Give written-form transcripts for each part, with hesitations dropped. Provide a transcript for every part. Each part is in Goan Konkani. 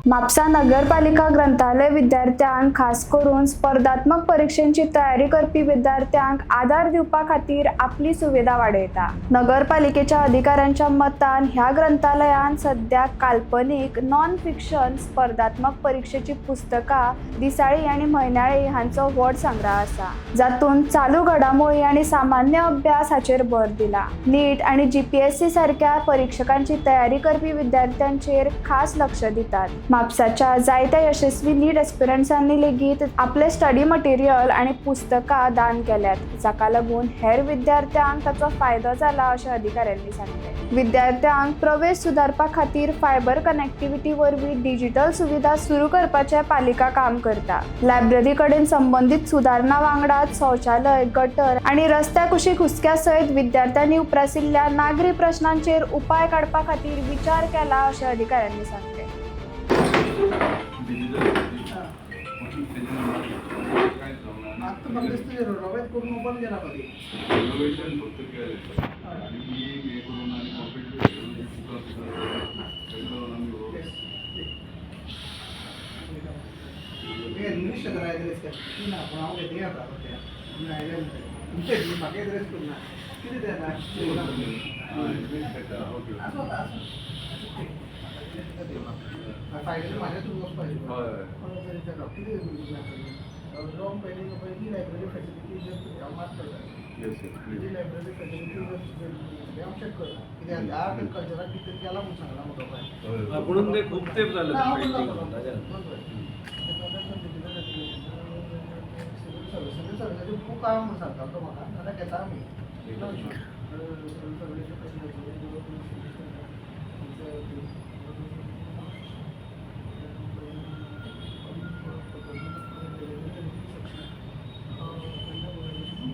म्हापसा नगरपालिका ग्रंथालय विद्यार्थ्यांक, खास करून स्पर्धात्मक परिक्षेची तयारी करपी विद्यार्थ्यांक आदार दिवपा खातीर आपली सुविधा वाडयता. नगरपालिकेच्या अधिकाऱ्यांच्या मतान ह्या ग्रंथालयांत सद्या काल्पनीक, नॉन फिक्शन, स्पर्धात्मक परीक्षेची पुस्तकां, दिसाळीं आनी म्हयन्याळीं हांचो व्हड संग्रह आसा, जातूंत चालू घडामोडी आनी सामान्य अभ्यास हाचेर भर दिला. नीट आनी जीपीएससी सारक्या परिक्षकांची तयारी करपी विद्यार्थ्यांचेर खास लक्ष दितात. म्हापसाच्या जायत्या यशस्वी नीट एस्पिरंट्सांनी लेगीत आपले स्टडी मटेरियल आनी पुस्तकां दान केल्यात, जाका लागून हेर विद्यार्थ्यांक ताचो फायदो जाला अशें अधिकाऱ्यांनी सांगलें. विद्यार्थ्यांक प्रवेश सुदारपा खातीर फायबर कनेक्टिव्हिटी वरवीं डिजिटल सुविधा सुरू करपाचें पालिका काम करता. लायब्ररी कडेन संबंदीत सुदारणा वांगडाच शौचालय, गटर आनी रस्त्या कुशीक हुस्क्या सयत विद्यार्थ्यांनी उप्रासिल्ल्या नागरी प्रश्नांचेर उपाय काडपा खातीर विचार केला अशें अधिकाऱ्यांनी सांगलें. डिजिटल कांयच जावना. आत्ता म्हाका दिसता रेनोवेट करून ओपन केला पळय. रेनोवेशन फक्त केलें आनी ही हें करून आनी कॉम्प्युटर बुकां सुद्दां, ताका लागून आमी हो इंग्लीश शेतार ड्रेस केला ना, पूण हांव घेते आतां सद्या. तुमी आयले म्हणटकीर तुमचे म्हाका ड्रेस करूं ना, कितें तें आतां. खेळटा, ओके. आसूं आतां, आसूं. फायनली म्हाज्या तुमी वचपाचें. हय. कितें रॉंग पयलीं पयली लायब्ररी फॅसिलिटी हांव मात करता. Yes sir, please. Library facility हांव चॅक करता, कित्याक आर्ट एंड कल्चराक कितें केलां म्हूण सांगलां म्हाका पळय. हय. म्हणून ते खूप तेप झालं. ना, हांव पेंटिंग. करता. सिव्हील सर्विसाचे बूक आहा म्हूण सांगता तो म्हाका, नाल्यार घेता आमी. Civil सर्विसाचे.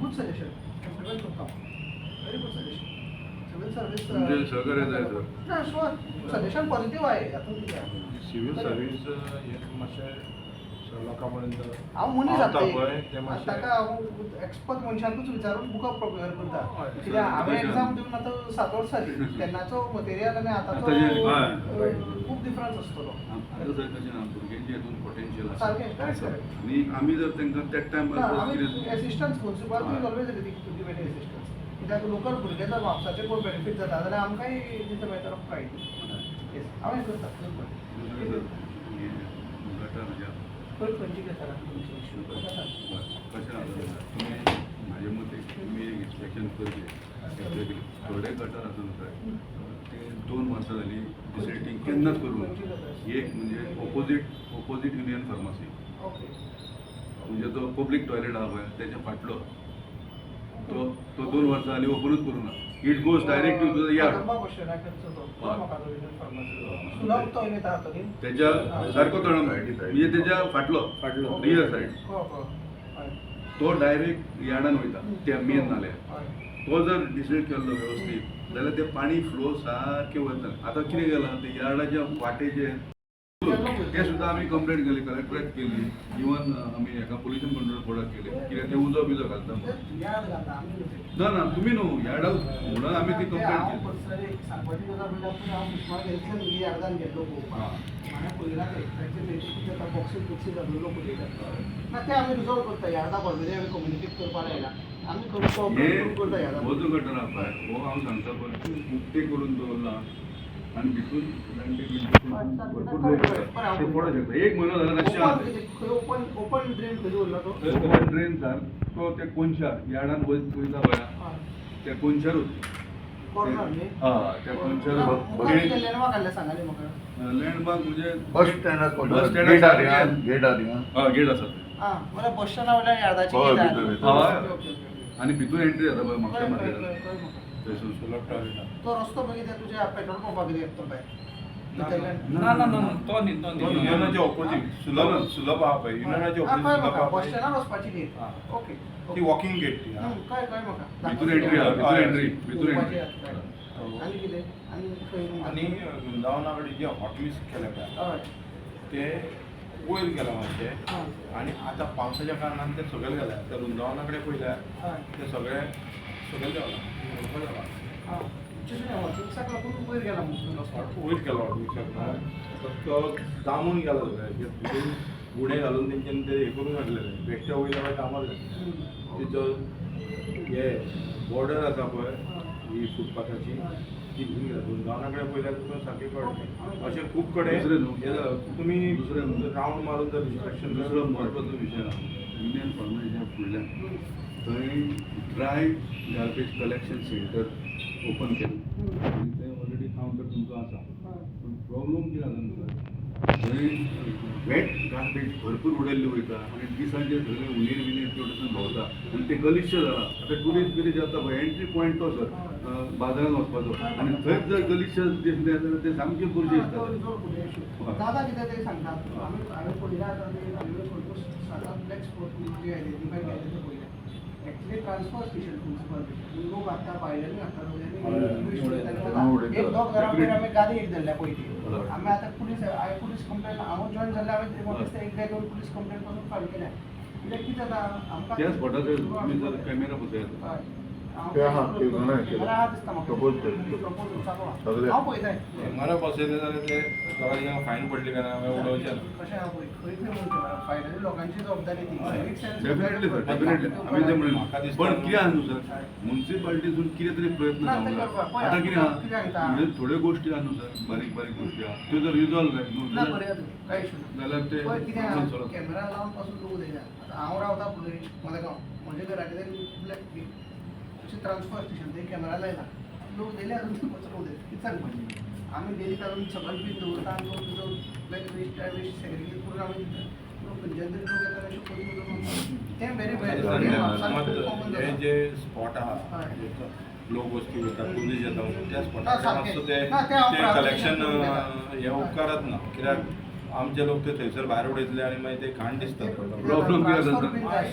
Good suggestion, very good suggestion. Civil service तुमचें सहकार्य जाय सर. ना, शुअर, सजेशन पॉझिटिव्ह आहे, हातूंत कितें आहा. सिव्हील सर्वीस हें मातशें लोकां पर्यंत हांव मनीस पावता आतां पळय तें मातशें. ताका हांव एक्सपर्ट मनशाकूच विचारून बुकां प्रिपेर करता, हय. कित्याक हांवें तशें. एग्जाम दिवन आतां 7 वर्सां जालीं. तेन्नाचो मटेरियल आनी आतांचो आतांचें, हय. खूब डिफरन्स आसतलो. आतां सर कशें ना, भुरग्यांचे हेतून पोटेन्शियल आसा. सारकें, करेक्ट करेक्ट. आनी आमी जर तांकां त्या टायमार ना, आमी कितें assistance, municipality is always ready to give any assistance, कित्याक लोकल भुरगे जर म्हापसाचे कोण बेनिफीट जाता जाल्यार आमकांय it's a matter of pride. Yes, हांव हें करता. दुसरें सर, हें गटर म्हणजे खंय खंयची गजाल तुमची इश्यू? कशें आसा, तुमी म्हाजे मते तुमी एक इन्स्पेक्शन करचें. एक्झॅक्टली थोडे गटर आसा न्हू सायब, ते 2 वर्सां जालीं डिसिल्टींग केन्नाच करूंक ना. एक म्हणजे ऑपोजीट युनियन फार्मासी. म्हणजे तो पब्लीक टॉयलेट आहा पळय, तेच्या फाटलो तो तो 2 वर्सां जालीं ओपनूच करूंक ना. It goes direct to the yard. सुलभ तो येता तो न्ही. तेच्या सारको तळम म्हणजे तेच्या फाटलो. फाटलो. Rear side. हो हो हय. तो डायरेक्ट यार्डान वयता त्या मेन नाल्यार. तो जर डिसिल्ट केल्लो व्यवस्थीत जाल्यार ते पाणी फ्लो सारकें वयता. आतां कितें केलां, ते यार्डाच्या वाटेचे ते सुद्दां आमी कंप्लेंट केली, कलेक्टराक केली, इवन आमी हेका पोल्युशन कंट्रोल बोर्डाक केली, कित्याक ते उजो बिजो घालता म्हणून. याद घालता आमी न्हू ते. ना ना, तुमी न्हू, यार्डाक म्हणून आमी ती ते कंप्लेंट हांव केली. पर्सनली सांगपाची गजाल म्हणल्यार पूण हांव सुषमा गेल्ले न्हू यार्दान गेल्लो पळोवपाक, हांवें पळयलां ते तांचे बेजीक कितें जाता, बॉक्सीस बॉक्सीस घालून लोक उलयतात ना, ते आमी रिजॉल्व करता. यार्दा ऑलरेडी आमी कम्युनिकेट करपाक लायला, आमी करून हे कॉपरेट करून करता यार्दा. हो जो गटर आहा पळय, हो हांव सांगता पळय, उक्ते करून दवरला आनी भितून जाणटे बिणटे भरपूर लोक येतात. ते पडोवंक शकता. एक म्हयनो जाला तशें आहा ते. ओपन ओपन ड्रेन खंय दवरला तो? ओपन ड्रेन सारको ते कोनशार यार्डान वयता पळय, त्या कोनशारूच. कॉर्नर न्ही? हा, त्या कोनशार. लँडमार्क आहले सांगाले म्हाका. लँडमार्क म्हणजे बस स्टँडाक. बस स्टँडाक. गेट आहा, गेट आहा. हा, गेट आसा थंय. आं, म्हणल्यार बस स्टँडा वयल्यान यार्दाची हय, गेट आहा. भितर, भितर. हय. Okay okay okay. आनी भितून एंट्री जाता पळय म्हापशा कळ्ळें, कळ्ळें, मार्केटान कळ्ळें म्हाका. थंयसून. सुलभ टॉयलेट आहा. तो रस्तो बघितला तुझ्या पेट्रोल पंपा कितें येता पळय भितरल्यान. ना ना ना ना, तो न्ही, तो तो न्ही. युनियनाच्या ऑपोजीट सुलभ सुलभ आहा पळय, युनियनाच्या आं, ऑपोजीट कळ्ळें सुलभ म्हाका, आहा बस पळय. स्टँडार वचपाची गेट. आं. ओके. ती वॉकिंग गेट ती आहा. कळ्ळें कळ्ळें म्हाका. भितून एंट्री आहा, भितून एंट्री, भितून एंट्री. आनी कितें आनी खंय? आनी वृंदावना कडेन जे हॉट मिक्स केले पळय, हय. ते वयर गेला मातशें आनी आतां पावसाच्या कारणान ते सकयल गेले. ते वृंदावना कडेन पळयल्यार हय. ते सगळे सकयल देंवला, वयर देंवला. आं. हॉट मिक्साक लागून वयर गेला म्हणून रस्तो. वयर केला हॉट मिक्साक, तो दामून गेला सगळ्या भितून गुणे घालून तेंच्यांनी ते हे करून घातलेले बेश्टे वयल्या मागीर डांबर घातले. तेजो हे बॉर्डर आसा पळय ही फुटपाथाची ती घेवन गेला. गांवां कडेन पळयल्यार तुका सारकें कळटलें. अशें खूब कडेन दुसरें न्हू. हे जालां. तुमी दुसरें रावंड मारून जर इन्स्पेक्शन दुसरो म्हत्वाचो विशय आहा, युनियन फार्माच्या फुडल्यान थंय dry garbage collection centre open केलें आनी थंय ऑलरेडी कावंटर तुमचो आसा. पूण प्रॉब्लम कितें जाता न्हू सर, थंय वेट गार्बेज भरपूर उडयल्ली वयता आनी दिसांचे सगळे हुंदीर बिंदीर ते वटेसून भोंवता आनी ते गलिश्य जाला. आतां ट्युरिस्ट बिरिस्ट जाता पळय, एंट्री पॉयंट तो सर बाजारान वचपाचो आनी थंयच जर गलिश्य दिसलें जाल्यार ते सामकें बुरशें तो दिसता. रिजॉल्व करूया इशू. दादा कितें तरी सांगतात. आमी हांवें पळयला आतां आमी ऑलमोस्ट 7-8 ब्लॅक स्पॉट जे आयडेंटिफाय केले ते पळयले. एक्चुअली ट्रान्सफर स्टेशन मुन्सिपालिटी लोक हाडटा, भायल्यानूय हाडटा, उडयतात. एक दोग घरां पयर आमी गाडी एक धरल्या पयलीं. आमी आतां पुलीस, हांवें पुलीस कंप्लेन, हांव जॉयन जाल्ले हांवें म्हाका दिसता एक काय दोन पुलीस कंप्लेन पासून फायल केल्या. कित्याक कितें जाता आमकां त्या स्पॉटाचेर तुमी जर कॅमेरा बसयात. हय. हांव ते आहा, ते जाणा केलें. कॅमेरा आहा दिसता म्हाका. Propose केलें. प्रपोज चालू आहा. सगळे. हांव पळयताय. कॅमेरा बसयले जाल्यार ते लोकांक फायन पडली काय ना मागीर उडोवचें ना. कशें आहा पळय, खंय खंय म्हणून कॅमेरा फायनली लोकांची जबाबदारी ती civic sense. Definitely sir, definitely आमी तें म्हाका म्हणून दिसता पण कितें आहा न्हू सर, मुन्सिपाल्टीसून कितें तरी प्रयत्न ना, जावंक ते जाय. करपाक. पळय, आतां कितें कितें आहा सांगता? म्हणजे थोड्यो गोश्टी आहा न्हू सर, बारीक बारीक गोश्टी आहा त्यो जर रिजॉल्व जायत न्हू ना जाल्यार करूया तुमी, कांय इशू ना. जाल्यार ते पळय कितें आहा, problem solve. Camera लावन पासून लोक उलयना. आतां हांव रावता पळय मडगांव, म्हज्या घरा कडेन अशें ट्रान्सफर स्टेशन, थंय कॅमेरा लायला. लोक डेली हाडून ते कचरो उडयता. कितें सांगपाचें, आमी डेली काडून सकयल बीन दवरता आनी लोक तुजो ब्लॅक वेस्ट वेस्ट सेग्रिगेट करून आमी दिता. लोक खंयच्यान तरी लोक येता अशें करून करून तें व्हेरी बॅड. मात हे जे स्पॉट आहा हय. लोक वस्ती वयता, टुरिस्ट येता, त्या ना, स्पॉटार सारकें. मातसो ते ना, ते हांव ते प्राधान्य कलेक्शन करून घेता. हे उपकारत ना, कित्याक आमचे लोक ते थंयसर भायर उडयतले आनी मागीर ते घाण दिसता. Problem कितें जाता?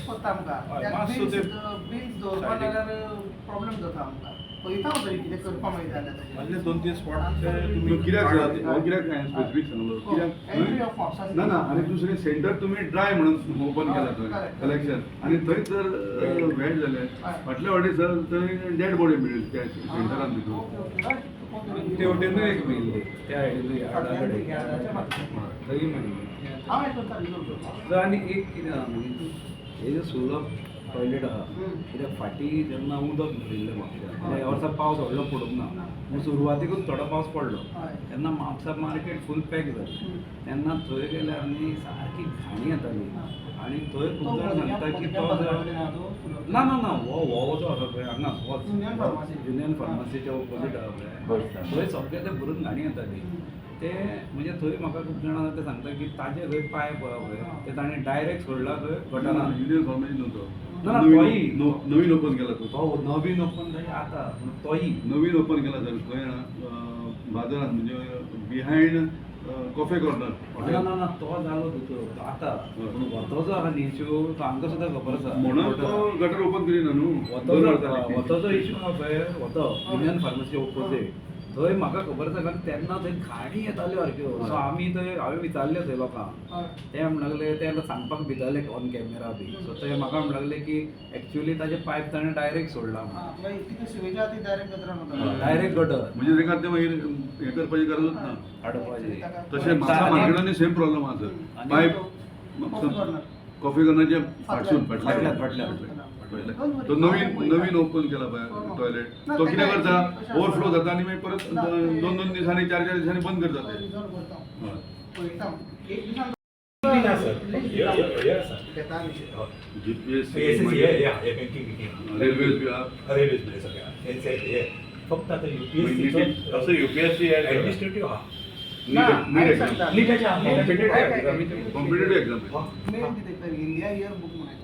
पडटा आमकां. हय, मातसो ते बीन्स दवरपा जाल्यार प्रॉब्लम जाता आमकां. पळयता हांव तरी कितें करपा मेळटा जाल्यार ताजेर. मदले 2-3 स्पॉट ते न्हू, तुमी कित्याक सर, काडात. हो कित्याक हांवें स्पेसिफीक सांगलो कित्याक एंट्री ऑफ म्हापसा. ना ना, आनी दुसरें सेंटर तुमी ड्राय म्हणून ओपन केला थंय Correct. Collection आनी थंय जर वेट जालें हय. फाटल्या फावटी सर थंय डेड बॉडी मेळ्ळी त्या सेंटरान भितर. ते वटेनूय एक मेळिल्ली, त्या सायडीनूय यार्डा कडेन थंय मेळिल्ली. हांव हें करता, रिजॉल्व करता. सो आनी एक कितें आहा न्ही, हे जे सुलभ टॉयलेट आहा, कित्याक फाटीं जेन्ना उदक भरिल्लें म्हापश्यां, ह्या वर्सा पावस व्हडलो पडूंक ना पूण सुरवातेकूच थोडो पावस पडलो तेन्ना म्हापसा मार्केट फूल पॅक जालें. तेन्ना थंय गेल्यार न्ही सारकी घाणी येताली आनी थंय खूब जाण सांगता की तो जर ना ना ना हो हो जो आसा पळय हांगा होच युनियन फार्मासी. युनियन फार्मासीच्या ऑपोजीट आहा पळय बस स्टँड. थंय सगळें ते भरून घाणी येताली. ते म्हणजे थंय म्हाका खूब जाणां ते सांगता की ताजे खंय पायप आहा पळय ते ताणें डायरेक्ट सोडला खंय गटरान. युनियन फार्मासी न्हू तो, ना, ना, नवीन तोय. नवीन ओपन केला तो. तो नवीन ओपन जाय आतां पूण तोय नवीन ओपन केला सर खंय बाजारान म्हणजे बिहायंड कॉफे कॉर्नर ना ना ना तो जालो दुसरो तो आतां पूण वतो जो आहा न्ही इशू तो आमकां सुद्दां खबर आसा. म्हणून तो गटर ओपन करिना न्हू वतो दोन जो वर्सांनी. वतो जो इशू आहा पळय वतो युनियन फार्मासी ऑपोजीट थंय म्हाका खबर आसा कारण तेन्ना थंय घाणी येताल्यो सारक्यो. सो आमी थंय हांवें विचारलें थंय लोकांक, ते म्हणूंक लागले ते आतां सांगपाक भिताले on camera B, so ते म्हाका म्हणूंक लागले की एक्चुअली ताजे पायप ताणें डायरेक्ट सोडला म्हणून. कितें सिवेजा ती डायरेक्ट गटरान वता. डायरेक्ट गटर म्हणजे ताका ते मागीर हें करपाची गरजूच ना. हाडपाची. तशें म्हापसा मार्केटांनी सेम प्रॉब्लम आहा सर. आनी पायप कॉफी कॉर्नर. कॉफी कॉर्नरच्या फाटसून फाटल्यान फाटल्यान फाटल्यान तो नवीन नवीन ओपन केला पळय टॉयलेट, तो कितें करता ओवरफ्लो जाता आनी मागीर परत 2-2 दिसांनी 4-4 दिसांनी बंद करता ते. रिजॉल्व करता, हय. पळयता एक दिसान. बी ना सर, हे आसा. घेता आमी. जीपीएससी हे बँकिंग बिंकिंग रेल्वेज बी आहा. रेल्वेज बी सगळें हे फक्त आतां युपीएससीचो तसो युपीएससी एडमिनिस्ट्रेटिव्ह आहा. नीट एक्झाम. नीटाचे आहा. Competitive exam. मेन कितें तर इंडिया इयर बूक म्हणटा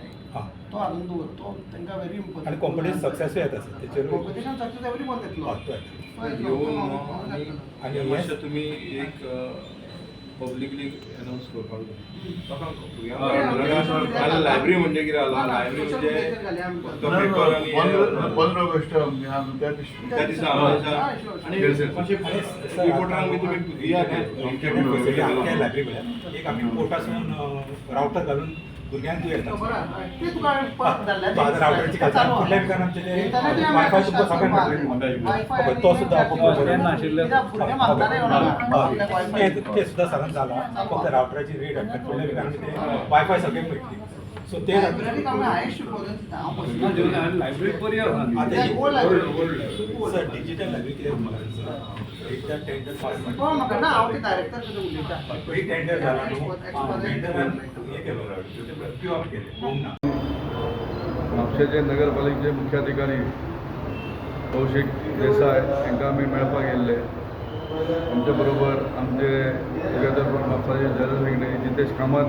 तो हाडून दवर, तो तांकां व्हेरी इम्पॉर्टंट. आनी कॉम्पिटिशन सक्सेसूय येता सर तेचेर. कॉम्पिटिशन सक्सेस एवरी मंथ येतलो. हय, तो येता. तो येतलो, येवन तो न्हू हांव आनी जातलो. आनी मातशें तुमी एक पब्लिकली अनावन्स करपाक जाय लोकांक. भुरग्यांक लायब्ररी म्हणजे कितें जाला, लायब्ररी म्हणजे फक्त पेपर आनी हे. 15 ऑगस्ट आमी आमी त्या दिसा त्या दिसा आनी मातशें रिपोर्टरांक बी तुमी दिया ते फॅसिलिटी आमच्या लायब्ररी म्हळ्यार एक आमी पोर्टासून रावटर घालून भुरग्यांक दुयेंस खबर आहा. ते तुका परत धाडल्या. रावटरची खातीर फुडल्या विकान आमचे ते वायफाय तुमकां सगळ्यांक मेळटले, तो सुद्दां ते नाशिल्ले. कित्याक भुरगे मागताले वायफाय. ते सुद्दां सगळें जाला, फक्त रावटराची रेट हाडटा. फुडल्या विकान आमचे ते वायफाय सगळें मेळटली, सो ते लायब्ररीक आमी हांवें शिकवलें, हांव बशिल्लो. लायब्ररी बरी आसा. आतां old library. Sir, digital library कितें म्हाका एकदां टेंडर पास हो, म्हाका ना, हांव ते डायरेक्टर कडेन उलयता. पयलीं टेंडर जाला न्हू, टेंडरान हें केलो, क्यू अप केलें, होवंक ना. म्हापशेचे नगरपालिकेचे मुख्याधिकारी कौशीक देसाय हांकां आमी मेळपाक येयल्ले. आमचे बरोबर आमचे टुगेदर फॉर म्हापसाचे जनरल सेक्रेटरी जितेश कामत,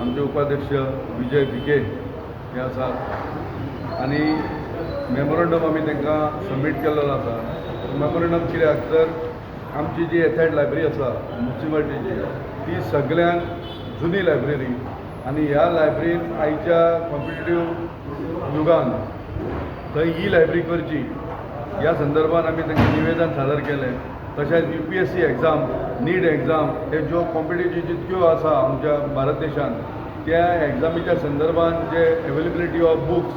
आमचे उपाध्यक्ष विजय भिके हे आसात आनी मेमोरंडम आमी तांकां सबमीट केल्लो आसा. मेमोरंडम कित्याक तर आमची जी एथॅड लायब्ररी आसा म्युनिसिपालिटीची, ती सगळ्यांत जुनी लायब्ररी आनी ह्या लायब्ररीन आयच्या कॉम्पिटिटीव युगान थंय ही लायब्ररी करची ह्या संदर्भात आमी तांकां निवेदन सादर केलें. तशेंच UPSC exam, NEET exam हे ज्यो कॉम्पिटिटीव जितक्यो आसा आमच्या भारत देशांत, त्या एग्जामीच्या संदर्भात जे एवेलेबिलिटी ऑफ बुक्स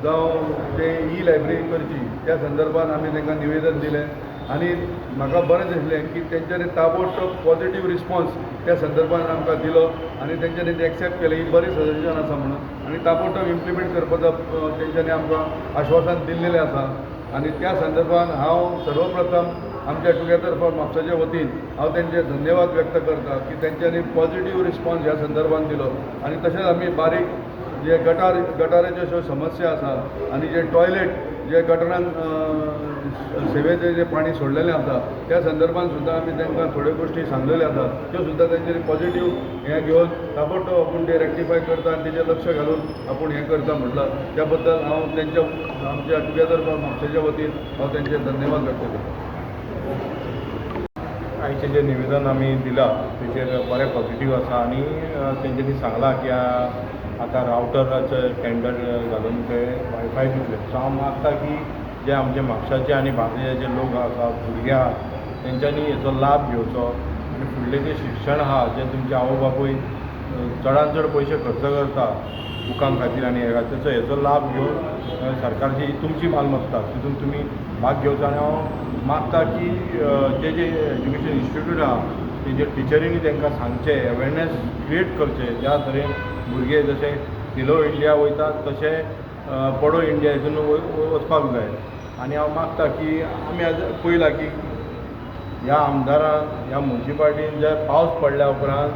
जावं ते ई लायब्ररी करची त्या संदर्भात आमी तांकां निवेदन दिलें आनी म्हाका बरें दिसलें की तेंच्यांनी ताबडतोब पॉझिटीव रिस्पॉन्स त्या संदर्भात आमकां दिलो आनी तेंच्यांनी तें एक्सेप्ट केलें, ही बरी सजेशन आसा म्हणून, आनी ताबडतोब इम्प्लिमेंट करपाचो तेंच्यांनी आमकां आश्वासन दिल्लेलें आसा. आनी त्या संदर्भात हांव सर्वप्रथम आमच्या टुगेदर फॉर म्हापसाच्या वतीन हांव तेंचे धन्यवाद व्यक्त करता की तेंच्यांनी पॉझिटीव रिस्पॉन्स ह्या संदर्भात दिलो. आनी तशेंच आमी बारीक जे गटाराच्यो ज्यो समस्या आसा आनी जे टॉयलेट जे गटरान सेवेचें जें पाणी सोडलेलें आसा त्या संदर्भात सुद्दां आमी तांकां थोड्यो गोश्टी सांगलेल्यो आसा, त्यो सुद्दां तेंच्यांनी पॉझिटीव हें घेवन ताबडतोब आपूण तें रेक्टिफाय करता आनी तेजेर लक्ष घालून आपूण हें करता म्हटलां. त्या बद्दल हांव तेंच्या आमच्या टुगेदर फॉर म्हापशेच्या वतीन हांव तेंचे धन्यवाद व्यक्त करता. आयचें जें निवेदन आमी दिलां तेचेर बरें पॉझिटीव आसा आनी तेंच्यांनी सांगलां की आतां रावटराचें टेंडर घालून ते वायफाय दितले. सो हांव मागता की जे आमचे म्हापशाचे आनी बाकीचे जे लोक आसा, भुरगे आहा, तेंच्यांनी हेचो लाभ घेवचो आनी फुडलें जें शिक्षण आहा, जें तुमचे आवय बापूय चडान चड पयशे खर्च करता बुकां खातीर आनी हे खातीर, तेचो हेचो लाभ घेवन सरकारची ही तुमची मालमत्ता, तितून तुमी भाग घेवचो. आनी हांव मागता की जे जे एज्युकेशन इन्स्टिट्यूट आहा तेंचे टिचरींनी तांकां सांगचें, अवेरनेस क्रिएट करचें, ज्या तरेन भुरगे जशे खेलो इंडिया वयतात तशे पडो इंडिया हितून वचपाक जाय. आनी हांव मागता की आमी आज पळयलां की ह्या आमदारान, ह्या म्युनिसिपालिटीन जे पावस पडल्या उपरांत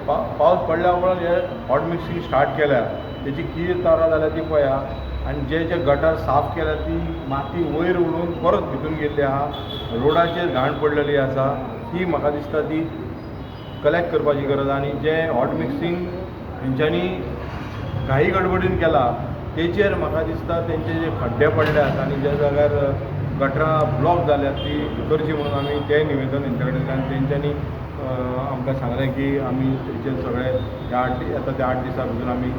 पावस पडल्या उपरांत हे हॉट मिक्सिंग स्टार्ट केल्या, तेची कितें तरा जाल्या ती पळया. आनी जे जे गटार साफ केल्या ती माती वयर उडोवन परत भितून गेल्ली आहा, रोडाचेर घाण पडलेली आसा, ती म्हाका दिसता ती कलेक्ट करपाची गरज. आनी जे हॉट मिक्सिंग हेंच्यांनी घाई गडबडीन केला तेचेर म्हाका दिसता तेंचे जे खड्डे पडल्यात आनी ज्या जाग्यार गटरां ब्लॉक जाल्यात ती करची म्हणून आमी तें निवेदन हेंच्या कडेन दिलें. आनी तेंच्यांनी आमकां सांगलें की आमी तेचेर सगळे ह्या आतां त्या 8 दिसां भितर आमी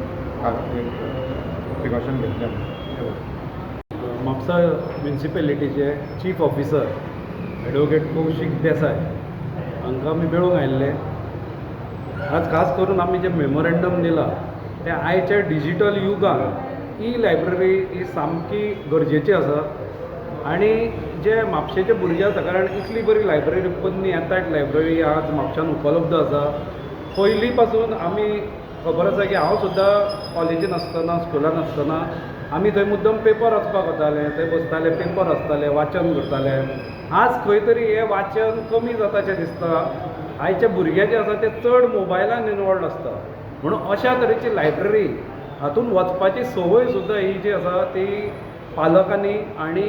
प्रिकॉशन घेतले. Mapusa म्युनिसिपेलिटीचे chief officer advocate Kaushik Desai हांकां आमी मेळूंक आयिल्ले. आज खास करून आमी जें मेमोरेंडम दिलां तें आयच्या डिजीटल युगांत ई लायब्ररी ही सामकी गरजेची आसा आनी जे म्हापशेचे भुरगे आसा, कारण इतली बरी लायब्ररी पोन्नी एथायट लायब्ररी आज म्हापशान उपलब्ध आसा. पयलीं पासून आमी खबर आसा की हांव सुद्दां कॉलेजीन आसतना, स्कुलान आसतना आमी थंय मुद्दम पेपर वाचपाक वताले, थंय बसताले, पेपर वाचताले, वाचन करताले. आज खंय तरी हें वाचन कमी जाताशें दिसता. आयचे भुरगे जे आसा ते चड मोबायलान इनवॉल्ड आसता, म्हणून अशा तरेची लायब्ररी हातून वचपाची संवय सुद्दां ही जी आसा ती पालकांनी आनी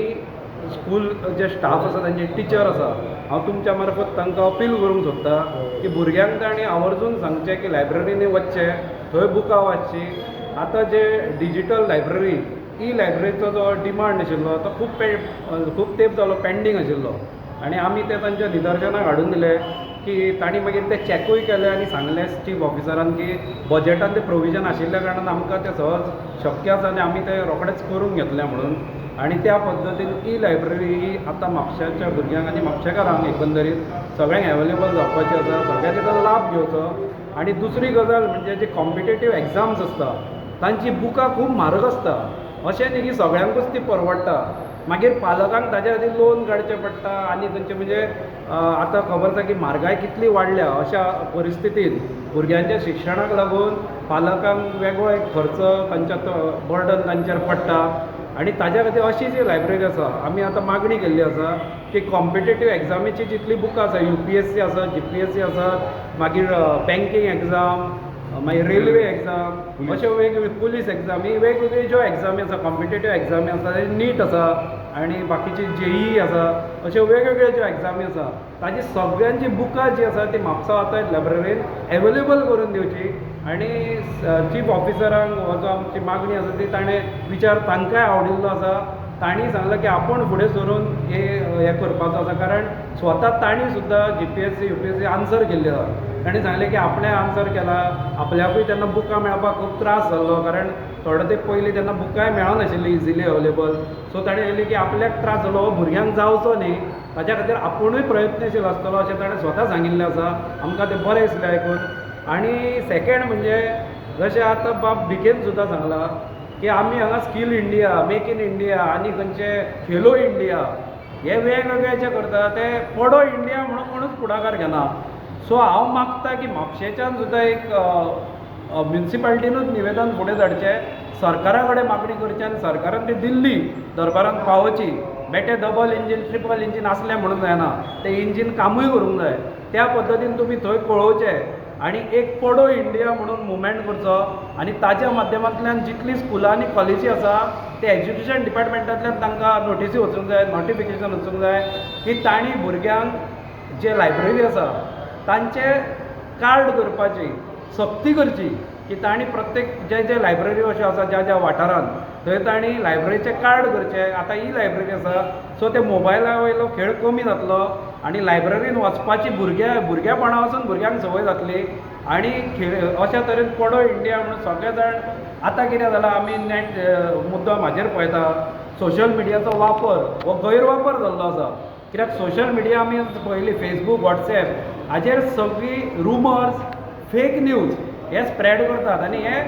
स्कूल जे स्टाफ आसा, तांचे टिचर आसा, हांव तुमच्या मार्फत तांकां अपील करूंक सोदता की भुरग्यांक तांणी आवर्जून सांगचें की लायब्ररींनी वचचें, थंय बुकां वाचचीं. आतां जे डिजीटल लायब्ररी, ई लायब्ररीचो जो डिमांड आशिल्लो तो खूब तेंप जालो पेंडींग आशिल्लो आनी आमी तें तांच्या निदर्शनाक हाडून दिलें की तांणी मागीर तें चॅकूय केलें आनी सांगलें चीफ ऑफिसरान की बजटान तें प्रोविजन आशिल्ल्या कारणान आमकां तें सहज शक्य आसा आनी आमी तें रोखडेंच करून घेतलें म्हणून. आनी त्या पद्दतीन ई लायब्ररी ही आतां म्हापशाच्या भुरग्यांक आनी म्हापशेकारांक एकंदरीत सगळ्यांक एवेलेबल जावपाची आसा. सगळ्यांनी ताचो लाभ घेवचो आनी दुसरी गजाल म्हणजे जे कॉम्पिटेटीव एग्जाम्स आसता तांची बुकां खूब म्हारग आसता. अशें न्ही की सगळ्यांकूच ती परवडटा. मागीर पालकांक ताजे खातीर लोन काडचें पडटा आनी थंयचे म्हणजे आतां खबर आसा की म्हारगाय कितली वाडल्या. अशा परिस्थितीन भुरग्यांच्या शिक्षणाक लागून पालकांक वेगळो एक खर्च तांच्या तो बर्डन तांचेर पडटा आनी ताज्या खातीर अशी जी लायब्ररी आसा, आमी आतां मागणी केल्ली आसा की कॉम्पिटेटीव एग्जामीची जितली बुकां आसा, यूपीएससी आसत, जीपीएससी आसत, मागीर बँकींग एग्जाम, मागीर रेल्वे एग्जाम, अश्यो वेगवेगळ्यो पुलीस एग्जाम, ही वेगवेगळ्यो ज्यो एग्जामी आसा, कॉम्पिटेटीव एग्जामी आसा, नीट आसा आनी बाकीची जेई आसा, अश्यो वेगवेगळ्यो ज्यो एग्जामी आसा ताजी सगळ्यांची बुकां जी आसा ती म्हापसा आतां लायब्ररीन एवेलेबल करून दिवची. आनी चीफ ऑफिसरांक हो जो आमची मागणी आसा ती ताणें विचार तांकांय आवडिल्लो आसा. तांणी सांगलां की आपूण फुडें सरून हे हें करपाचो आसा, कारण स्वता तांणी सुद्दां जीपीएससी यूपीएससी आन्सर केल्ले आसा. तांणी सांगलें की आपणें आन्सर केला, आपल्याकूय तेन्ना बुकां मेळपाक खूब त्रास जाल्लो, कारण थोडो तेंप पयलीं तेन्ना बुकांय मेळनाशिल्लीं इजिली अवेलेबल. सो ताणें सांगलें की आपल्याक त्रास जालो हो भुरग्यांक जावचो न्ही ताच्या खातीर आपुणूय प्रयत्नशील आसतलो अशें ताणें स्वता सांगिल्लें आसा. आमकां तें बरें दिसलें आयकून. आनी सेकेंड म्हणजे जशें आतां बाब भिकेन सुद्दां सांगलां की आमी हांगा skill India, make in India आनी खंयचे खेलो इंडिया हे वेगवेगळे जे करता ते पडो इंडिया म्हणून कोणूच फुडाकार घेना. सो हांव मागता की म्हापशेच्यान सुद्दां एक म्युनिसिपालिटीनूच निवेदन फुडें धाडचें, सरकारा कडेन मागणी करची आनी सरकारान ती दिल्ली दरबारान पावोवची. बेठे डबल इंजीन ट्रिपल इंजीन आसलें म्हणून जायना, तें इंजीन कामूय करूंक जाय. त्या पद्दतीन तुमी थंय पळोवचें आनी एक पडो इंडिया म्हणून मुवमेंट करचो आनी ताच्या माध्यमांतल्यान जितलीं स्कुलां आनी कॉलेजी आसा ते एज्युकेशन डिपार्टमेंटांतल्यान तांकां नोटिसी वचूंक जाय, नोटिफिकेशन वचूंक जाय की तांणी भुरग्यांक जे लायब्ररी आसा तांचें कार्ड करपाची सक्ती करची की तांणी प्रत्येक जे जे लायब्ररी अश्यो आसा ज्या ज्या वाठारांत थंय तांणी लायब्ररीचें कार्ड करचें. आतां ही लायब्ररी आसा सो ते मोबायला वयलो खेळ कमी जातलो आनी लायब्ररीन वचपाची भुरगेपणा पासून भुरग्यांक संवय जातली आनी खेळ अशा तरेन पडो इंडिया म्हणून सगळे जाण आतां कितें जालां, आमी नेट मुद्दो म्हाजेर पळयता सोशल मिडियाचो वापर हो गैरवापर जाल्लो आसा. कित्याक सोशल मिडिया आमी पळयली फेसबूक, वॉट्सएप हाजेर सगळी रुमर्स, फेक न्यूज हे स्प्रेड करतात आनी हे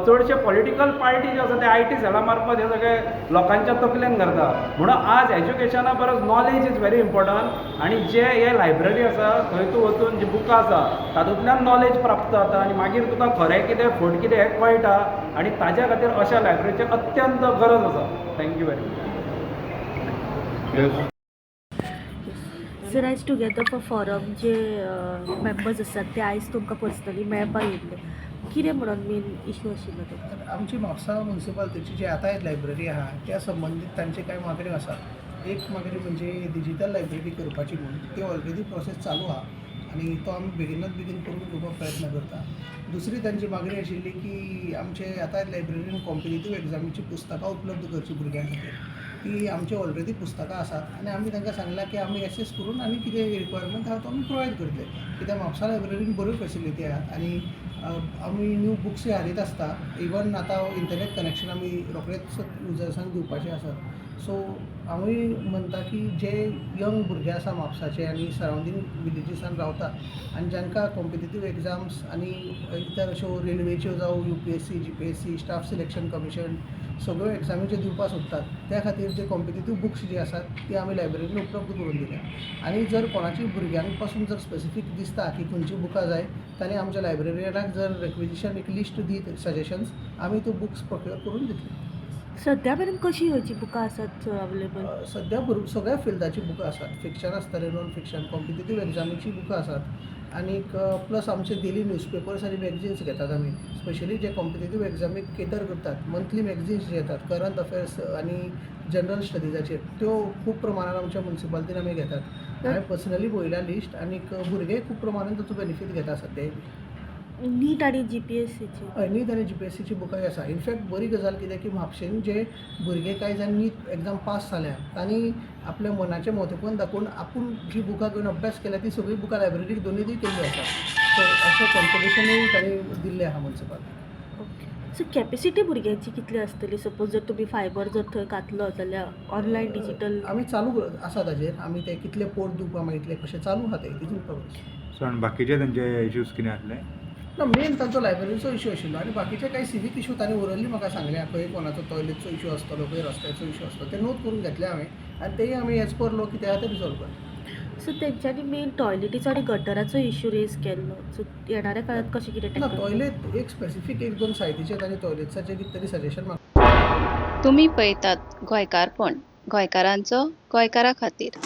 चडशे पॉलिटिकल पार्टी जे आसा ते IT सेला मार्फत हे सगळे लोकांच्या तकलेन घालता. म्हणून आज एज्युकेशना परस नॉलेज is very important आनी जे हे लायब्ररी आसा थंय तूं वचून जी बुकां आसा तातूंतल्यान नॉलेज प्राप्त जाता आनी मागीर तुका खरें कितें फट कितें हें कळटा आनी ताज्या खातीर अशा लायब्ररीची अत्यंत गरज आसा. Thank you very much. Yes. Sir, आयज टुगेदर फॉर फॉरम जे मेंबर्स आसात ते आयज तुमकां पर्सनली मेळपाक येयल्ले, कितें म्हणून मेन इशू आशिल्लो तो? तर आमची म्हापसा मुन्सिपालिटीची जी आतां एक लायब्ररी आहा त्या संबंदीत तांचे कांय मागण्यो आसात. एक मागणी म्हणजे डिजिटल लायब्ररी करपाची म्हूण, ती ऑलरेडी प्रोसेस चालू आहा आनी तो आमी बेगिनात बेगीन करून घेवपाक प्रयत्न करता. दुसरी तांची मागणी आशिल्ली की आमचे आतां लायब्ररीन कॉम्पिटेटीव एग्जामीची पुस्तकां उपलब्ध करची भुरग्यां खातीर. ती आमची ऑलरेडी पुस्तकां आसात आनी आमी तांकां सांगलां की आमी एसेस करून आनी कितें रिक्वायरमेंट आहा तो आमी प्रोवायड करतले, कित्याक म्हापसा लायब्ररीन बऱ्यो फेसिलिटी आहात आनी आमी न्यू बुक्सूय हाडीत आसता. इवन आतां इंटरनेट कनेक्शन आमी रोखडेच युजर्सांक दिवपाचे आसात. सो आमी म्हणटा की जे यंग भुरगे आसा म्हापसाचे आनी सरावंडींग विलेजीसान रावता आनी जांकां कॉम्पिटेटीव एग्जाम्स आनी इतर अश्यो रेल्वेच्यो जावं UPSC, GPSC, staff selection commission सगळ्यो एग्जामी ज्यो दिवपाक सोदतात त्या खातीर जे कॉम्पिटेटीव बुक्स जे आसात ते आमी लायब्ररीन उपलब्ध करून दिल्या. आनी जर कोणाची भुरग्यांक पासून जर स्पेसिफीक दिसता की खंयची बुकां जाय, तांणी आमच्या लायब्ररियनाक जर रिक्विजिशन एक लिस्ट दीत सजेशन्स, आमी त्यो बुक्स प्रोक्युअर करून दितले. सद्या मेरेन कशी खंयची बुकां आसात अवेलेबल? सद्या सगळ्या फिल्डाची बुकां आसात, फिक्शन आसतलें, नॉन फिक्शन, कॉम्पिटेटीव एग्जामीची बुकां आसात आनीक प्लस आमचे डेली न्यूजपेपर्स आनी मॅगझिन्स घेतात आमी, स्पेशली जे कॉम्पिटेटीव एग्जामीक केटर करतात. मंथली मॅगझिन्स जे येतात करंट अफेर्स आनी जनरल स्टडीजाचेर, त्यो खूब प्रमाणान आमच्या मुन्सिपालिटीन आमी घेतात. हांवें पर्सनली पळयल्या लिस्ट आनीक भुरगे खूब प्रमाणान ताचो बेनिफीट घेता सद्या. नीट आनी जीपीएससीची? हय, नीट आनी जीपीएससीची बुकां आसा. इनफॅक्ट बरी गजाल कितें की म्हापशेन जे भुरगे कांय जाण नीट एग्जाम पास जाल्या तांणी आपल्या मनाचें मोठेपण दाखोवन आपूण जी बुकां घेवन अभ्यास केल्या ती सगळीं बुकां लायब्ररीक डोनेटूय केल्ली आसा. सो अशें कॉन्ट्रिब्युशनूय तांणी दिल्लें आहा मुन्सिपालिटीक. ओके. सो कॅपेसिटी भुरग्यांची कितली आसतली सपोज जर तुमी फायबर जर थंय घातलो जाल्यार ऑनलायन डिजिटल? आमी चालू आसा ताजेर, आमी ते कितले पोर्ट दिवपा मागितले, कशें चालू आहा ते, it is in progress. So आनी बाकीचे तेंचे इश्यूज कितें आसले? ना, मेन तांचो लायब्ररीचो इशू आशिल्लो आनी बाकीचे कांय सिवीक इशू तांणी ओरली म्हाका सांगले, खंय कोणाचो टॉयलेटचो इशू आसतलो, खंय रस्त्याचो इशू आसतलो, ते नोट करून घेतले हांवें आनी तेय आमी एज पर लो कितें आहा तें रिजॉल्व करता. सो तेंच्यांनी मेन टॉयलेटीचो आनी गटराचो इशू रेज केल्लो, सो येणाऱ्या काळात कशें कितें ना, टॅकल? टॉयलेट एक स्पेसिफीक एक दोन सायटीचेर तांणी टॉयलेट्साचे कितें तरी सजेशन म्हाका तुमी पळयतात गोंयकारपण, गोंयकारांचो गोंयकारा खातीर.